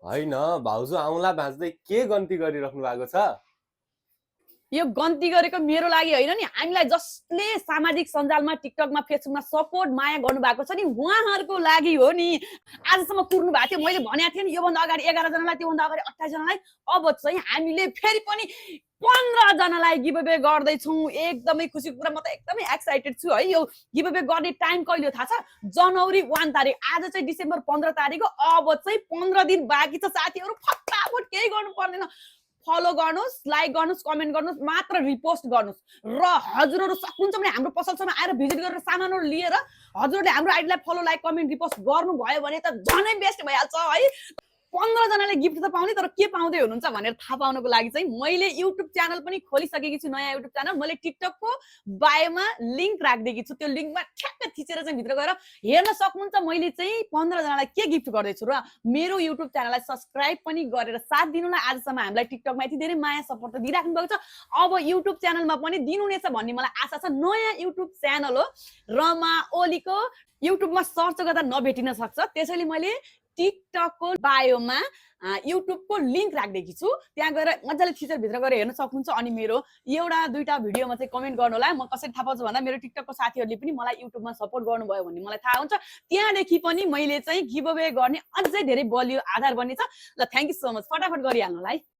होइन भाउजू आउँला भाँच्दै के गन्ती गरिराख्नु भएको छ? यो गन्ती गरेको मेरो लागि होइन नि, हामीलाई जसले सामाजिक सञ्जालमा टिकटकमा फेसबुकमा सपोर्ट माया गर्नुभएको छ नि उहाँहरूको लागि हो नि। आजसम्म कुर्नु भएको थियो, मैले भनेको थिएँ नि योभन्दा अगाडि 11 जनालाई, त्योभन्दा अगाडि 28 जनालाई। अब चाहिँ हामीले फेरि पनि 15 जनालाई गिभ अवे गर्दैछौँ। एकदमै खुसीको कुरा, म त एकदमै एक्साइटेड छु है। यो गिभ अवे गर्ने टाइम कहिले हो थाहा छ? जनवरी 1 तारिक। आज चाहिँ डिसेम्बर 15 तारिक हो। अब चाहिँ 15 दिन बाँकी छ साथीहरू। फटाफट केही गर्नु पर्दैन, फलो गर्नुहोस्, लाइक गर्नुहोस्, कमेन्ट गर्नुहोस्, मात्र रिपोस्ट गर्नुहोस्। र हजुरहरू सक्नुहुन्छ भने हाम्रो पसलसम्म आएर भिजिट गरेर सामानहरू लिएर हजुरहरूले हाम्रो आइडीलाई फलो, लाइक, कमेन्ट, रिपोस्ट गर्नुभयो भने त झनै बेस्ट भइहाल्छ है। 15 जनाले गिफ्ट त पाउने, तर के पाउँदै हुनुहुन्छ भनेर थाहा पाउनको लागि चाहिँ मैले युट्युब च्यानल पनि खोलिसकेकी छु, नयाँ युट्युब च्यानल। मैले टिकटकको बायोमा लिङ्क राखिदिएकी छु। त्यो लिङ्कमा ठ्याक्क थिचेर चाहिँ भित्र गएर हेर्न सक्नुहुन्छ मैले चाहिँ 15 जनालाई के गिफ्ट गर्दैछु। र मेरो युट्युब च्यानललाई सब्स्क्राइब पनि गरेर साथ दिनुलाई। आजसम्म हामीलाई टिकटकमा यति धेरै माया सपोर्ट त दिइराख्नु भएको छ, अब युट्युब च्यानलमा पनि दिनुहुनेछ भन्ने मलाई आशा छ। नयाँ युट्युब च्यानल हो, रमा ओलीको। युट्युबमा सर्च गर्दा नभेटिन सक्छ, त्यसैले मैले टिकटकको बायोमा युट्युबको लिङ्क राखिदिएकी छु। त्यहाँ गएर मजाले थिचर भित्र गएर हेर्न सक्नुहुन्छ। अनि मेरो एउटा दुईटा भिडियोमा चाहिँ कमेन्ट गर्नु होला। म कसरी थाहा पाउँछु भन्दा मेरो टिकटकको साथीहरूले पनि मलाई युट्युबमा सपोर्ट गर्नुभयो भन्ने मलाई थाहा हुन्छ। त्यहाँदेखि पनि मैले चाहिँ गिभ अवे गर्ने अझै धेरै बलियो आधार बन्नेछ। ल थ्याङ्क यू सो मच, फटाफट गरिहाल्नु होला है।